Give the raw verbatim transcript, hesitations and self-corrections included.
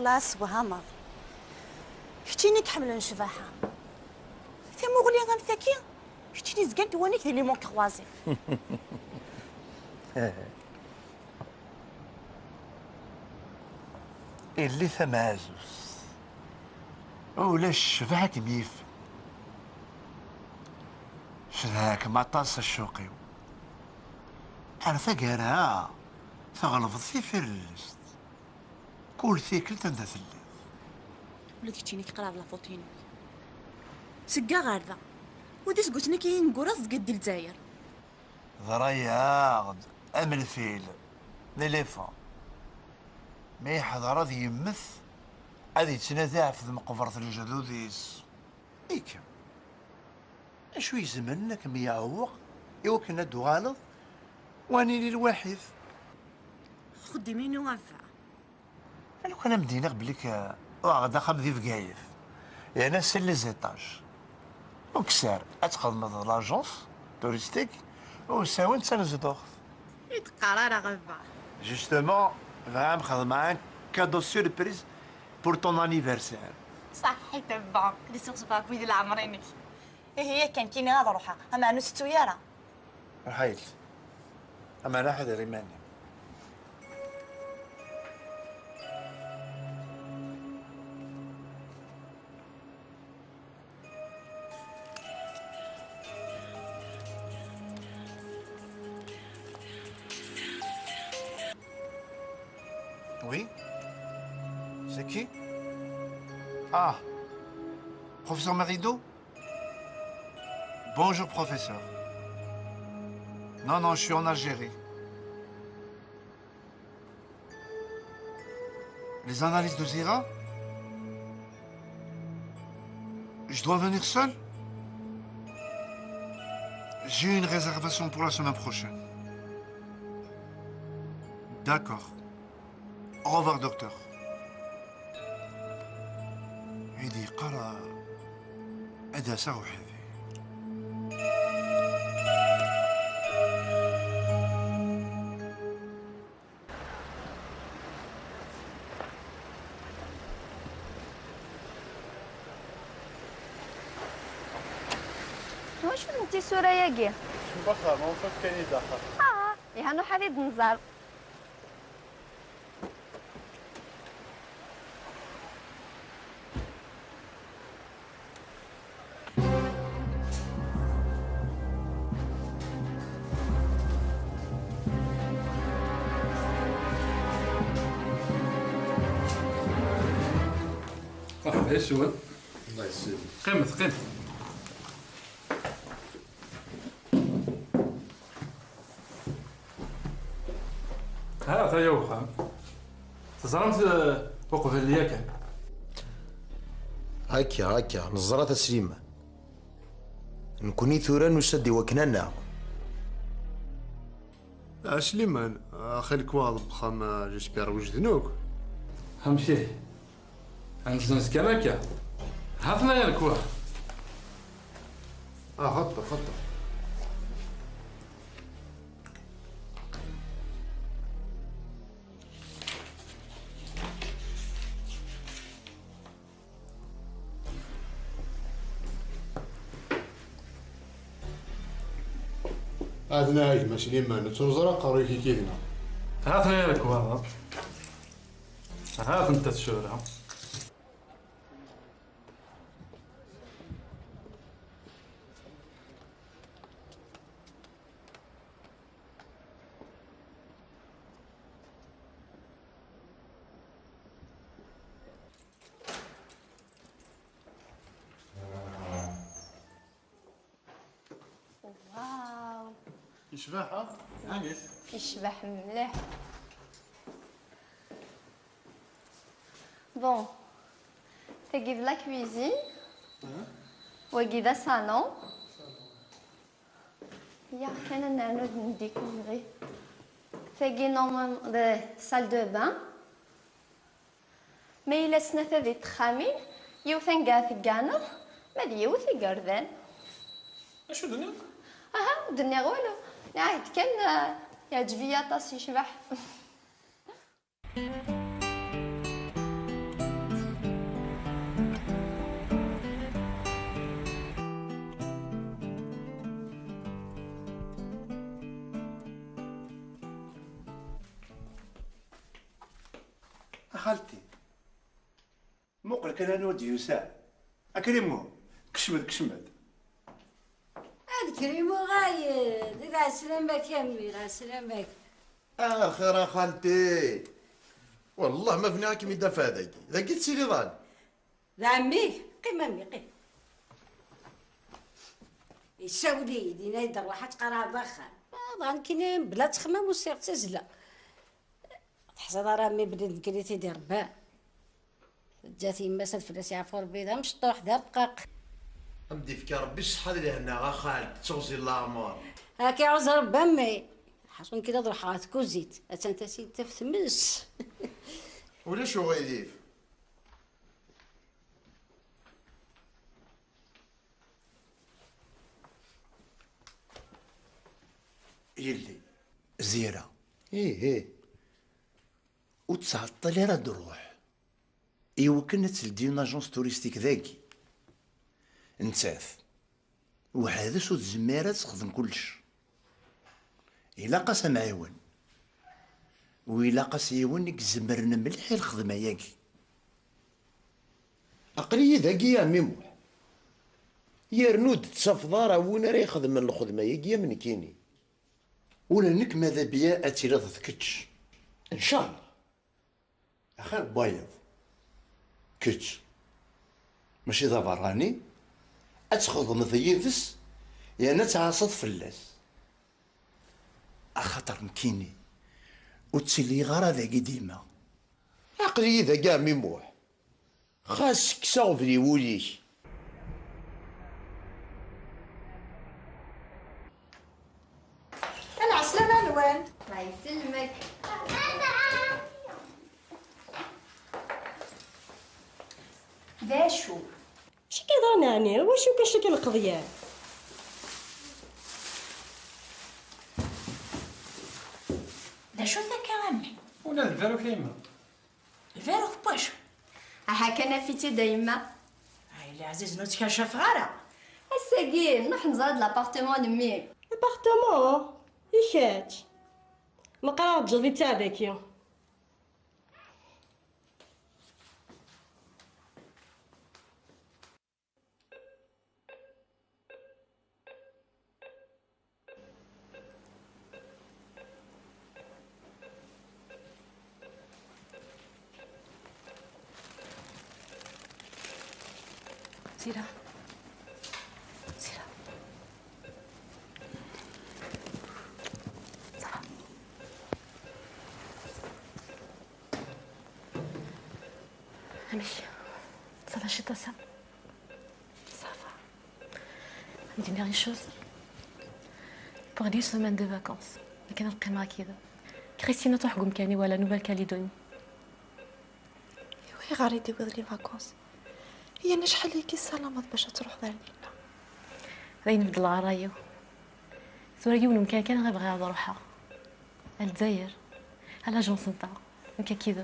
La teswehmeḍ. Keččini i iḥemmlen ccbaḥa. Tamuɣli am tagi, keččini zgant wanik di les monts croisés. Illi tamɛazuzt. Ulac ccbaḥa akken yifen. Cedhaɣ-kem aṭas a ccuq-iw. Ar taggara, tɣelbeḍ tifirellest. Kul tikkelt anda telliḍ. Ula d keččini teqraḍ la faute-inu. Seg-a ɣer da. Udi seg usnek i ineggura deg Lezzayer. Ḍra-yaɣ-d am lfil, l'éléphant. Mi yeḥḍer ad yemmet, ad yettnadi ɣef tmeqbert n lejdud-is. I kemm? Acu izemren ad kem-iɛewweq i wakken ad d-tuɣaleḍ, u ad nili lwaḥid? Xeddim-inu a baba. Lukan ad m-d-iniɣ belli k-, uɣeɣ-d axxam di Bgayet, yerna c'est les étages. Ukessar ad txedmeḍ l'agence touristique, usawen d tanezduɣt. Ur d-qqar ara a baba. Justement, bɣiɣ ad m-xedmeɣ un cadeau surprise pour ton anniversaire. Ṣaḥḥit a baba, di sexsef akk wid leɛmer-inek. Ihi yakan kini ad ruḥeɣ, ameɛna ur tettu ara. Ruḥ a yelli. Ameɛna ḥader iman-im. Oui? C'est qui? Ah, professeur Marido? Bonjour, professeur. Non, non, je suis en Algérie. Les analyses de Zira? Je dois venir seul? J'ai une réservation pour la semaine prochaine. D'accord. Au revoir, docteur. Ad d-yeqqar ad d-aseɣ weḥd-i. Wacu n tisura-agi? Kecmeɣ axxam, anṣuf kan i daxel. Ah, iha nuḥ ad id-nẓer. مرحبا يسون. الله يسلمك. قيمت، قيمت. Ha, ata ya uxxam. Teẓramt, eh, uqbel yakan. Akka, akka, neẓra-t a Sliman. Nekkni tura nusa-d i wakken ad naɣ. A Sliman, axil lekwaɣeḍ n wexxam, j'espère wejden akk. Amek ihi? Ad nezzenz kan akka. Ha-ten-a ya lekwaɣeḍ. Ah, xaṭer, xaṭer. Aten-a a gma Sliman, ur ttruẓ ara aqerruy-ik i kidna. Ha-ten-a ya lekwaɣeḍ. Ha-tent-a tsura. Waw. Yecbeḥ, ha? Ɛni? Yecbeḥ mliḥ. Bon, tagi d la cuisine. Hein? Wagi d asalon. Ya, kan ad nernu ad ndécouvrir. Tagi, normalement, d salle de bain. Ma yella snat di texxamin, yiwet anga tegganeḍ, ma d yiwet igerdan. Acu d-tenniḍ? Aha, ur d-nniɣ walu. Nniɣ-ak-d kan, eh, yeɛǧeb-iyi aṭas, yecbeḥ. Xalti, muqel kan anwa d-yusa. Akrimu, kcem-d, kcem-d. Ad krimuɣ ay d ɛeslama-k a mmi, ɛeslama-k. Axir a xalti. Wallah ma bniɣ ad kem-id-afeɣ dagi. Dagi tettiliḍ a? D ɛemmi-k? Qqim a mmi, qqim. Yessawel-iyi-d, yenna-yi-d rwaḥ ad tqaraɛeḍ axxam. Aḍan kini bla ttxemmam usiɣ d tazzla. Teḥṣiḍ ara a mmi belli d nekkini i t-id-irebban. Teǧǧa-t yemma-s ad fell-as yeɛfu Rebbi d amecṭuḥ d arqaq. Am d-ifka Rebbi ṣṣeḥḥa d lehna a xalt, d teɣzi n leɛmer. Ad k-iɛuzz Rebbi a mmi. Ḥaṣun kra ad ruḥeɣ ɣer tkuzit, attan tasint taf tmes. Ulac uɣilif. Yelli. Zira. Ih, ih. Ur ttɛeṭṭil ara ad d-ruḥ. Iwakken ad teldi une agence touristique dagi. Nettat, weḥd-s ur tezmir ad texdem kullec. Ilaq-as amɛiwen. U ilaq-as yiwen i izemren mliḥ i lxedma-yagi. Aql-iyi dagi a ɛemmi Muḥ. Yernu ur d-tettafeḍ ara win ara ixedmen lxedma-yagi am nekkini. Ula nekk ma d abya ad tiliḍ d kečč. Ncallah. Axir n wayeḍ, kečč mačči d aberrani, ad txedmeḍ yid-s yerna ad tɛaṣiḍ fell-as. Axaṭer nekkini ur ttiliɣ ara dagi dima. Aql-iyi dagi a ɛemmi Muḥ. Xas kkes aɣbel i wul-ik. Lɛeslama-nwen. Allah yesselmek. D acu? Acu akka yeḍran ɛni? Wacu kan acu akka lqeḍyan? D acu-t akka a mmi? Ula d lberuk a yemma. Lberuk n wacu? Aha kan af-itt-id a yemma. Ay leɛziz, ur ttkercafeɣ ara. Ass-agi nruḥ neẓra-d l'appartement n mmi. L'appartement? I kečč? Meqqar ad ɣ-teǧǧeḍ i ttaɛ daki. Zira. Zira. Ça va. Amek? Ça va, chez toi, ça? Ça va. Une dernière chose. Pour les semaines de vacances, ma كان القيمة كذا. Christine تروح قم كاني ولا Nouvelle-Calédonie. Iwayɣer i d-tewwiḍ les vacances? Yan acḥal-agi tessalameḍ bac ad truḥeḍ ar dinna? D ayen beddleɣ ṛṛay-iw. Tura yiwen umkan kan i bɣiɣ ad ruḥeɣ. Ar Lezzayer. Ar l'agence-nteɣ. Nekk akid.